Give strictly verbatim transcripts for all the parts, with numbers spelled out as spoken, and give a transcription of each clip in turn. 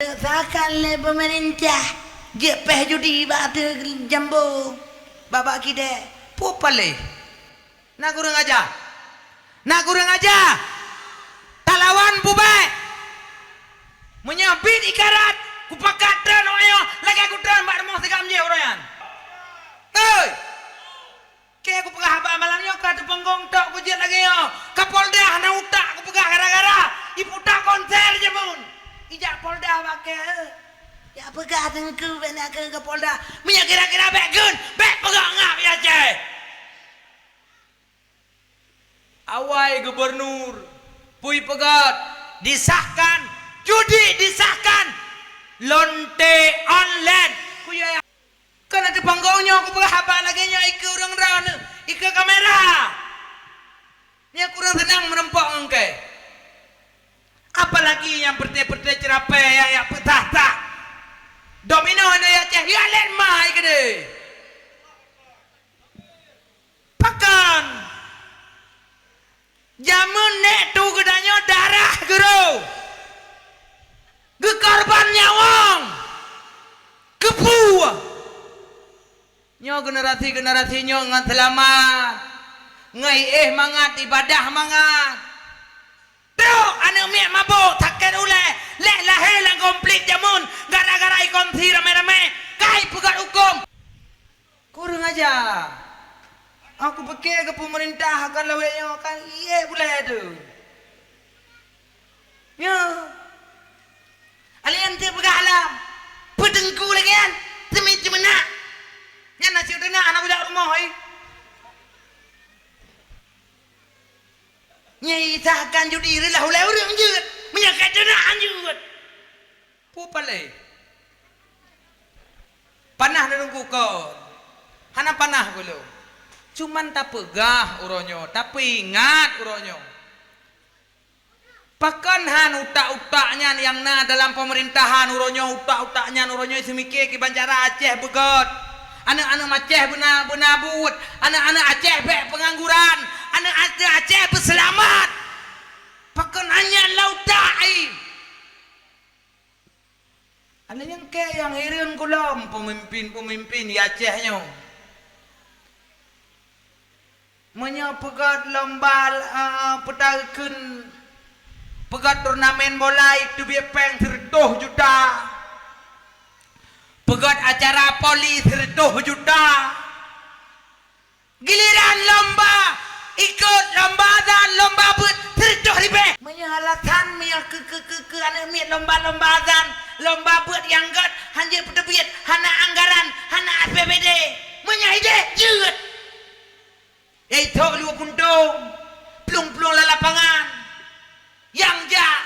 Sakan lé peumeurintah jeuet péh judi bak ateueh jambo, bak-bak kidée. Peue paléh? Na kureueng aja? Na kureueng aja? Talawan peue bék? Meunyoe biet ikarat, kupakat treun awak nyoe lagée kutreun bak rumoh si Gamjéh uroe nyan. Hei! Kée kupeugah haba malam nyoe ka teupeunggong tok kujeuet lagée nyoe. Kapolda hana utak kupeugah gara-gara iputak konser jameun. Ijak polda bak kée. Jak peugah teungku bék na keu kapolda. Meunyoe kira-kira bék geun, bék peugah ngap ya ceh. Awai gubernur, pui peugét, disahkan, judi disahkan, lonte online. Kuyue Kon ateueh panggong nyoe kupeugah haba lagée nyoe ikeue ureuëng droeneuh, ikeue kamera. Nyoe kureueng seunang meurumpok ngon kée. Apalagi nyang peureute-peureute ceurapée nyang yak peutah-tah. Domino nyoe ya ceh ya lén mai keudeh. Pakon? Jameun nèk tu geutanyoe darah geuroe, geukorban nyawöng, keupeue? Nyoe generasi-generasi nyoe ngon seulamat, ngon éh mangat, ibadah mangat. Trok aneuk miet mabök, sakét ulée, lheueh lahé lam konflik jameun gara-gara ikongsi ramé-ramé, kai peugét hukôm. Kureueng aja. Aku pike keu peumeurintah akan lawét nyoe kan ié bulée tu. Nyoe. Alien teuh peugah alam. Peuteungku lagée nyan. Teumi teumeunak. Nyan nasib teunak hana kujak rumoh ai. Nyai Isa akan judi reulah ulée ureuëng jeuet. Meunyoe ka teunak hanjeuet. Peue palée? Panah neunungku kon. Hana panah gulu. Cuman tapeugah uroe nyoe, tapeuingat uroe nyoe. Pakon han utak-utak nyan nyang na dalam peumeurintahan uroe nyoe, utak-utak nyan uroe nyoe seumike kiban cara Aceh beugét. Aneuk-aneuk Aceh beuna, beuna buet, aneuk-aneuk Aceh bék peungangguran, aneuk-aneuk Aceh beuseulamat. Pakon han nyan lam utak ai? Ada nyang kée nyang hireuen gohlom peumimpin-peumimpin di Aceh nyoe. Meunyoe peugét lomba, eh, peutareukheun peugét turnamen bola iteubiet péng sireutoh juta, peugét acara poli sireutoh juta. Giliran lomba ikot lomba azan, lomba beuet, sireutoh ribée. Meunyoe alasan meunyoe keu, keu, keu, keu aneuk miet lomba-lomba azan, lomba beuet nyang gét, hanjeuet peuteubiet, hana anggaran, hana S P B D. Meunyoe ideh, jeuet. Yaitu lue puntông, plueng-plueng lam lapangan. Nyang jak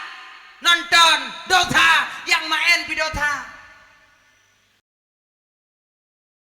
nonton dosa, nyang maén pi dosa.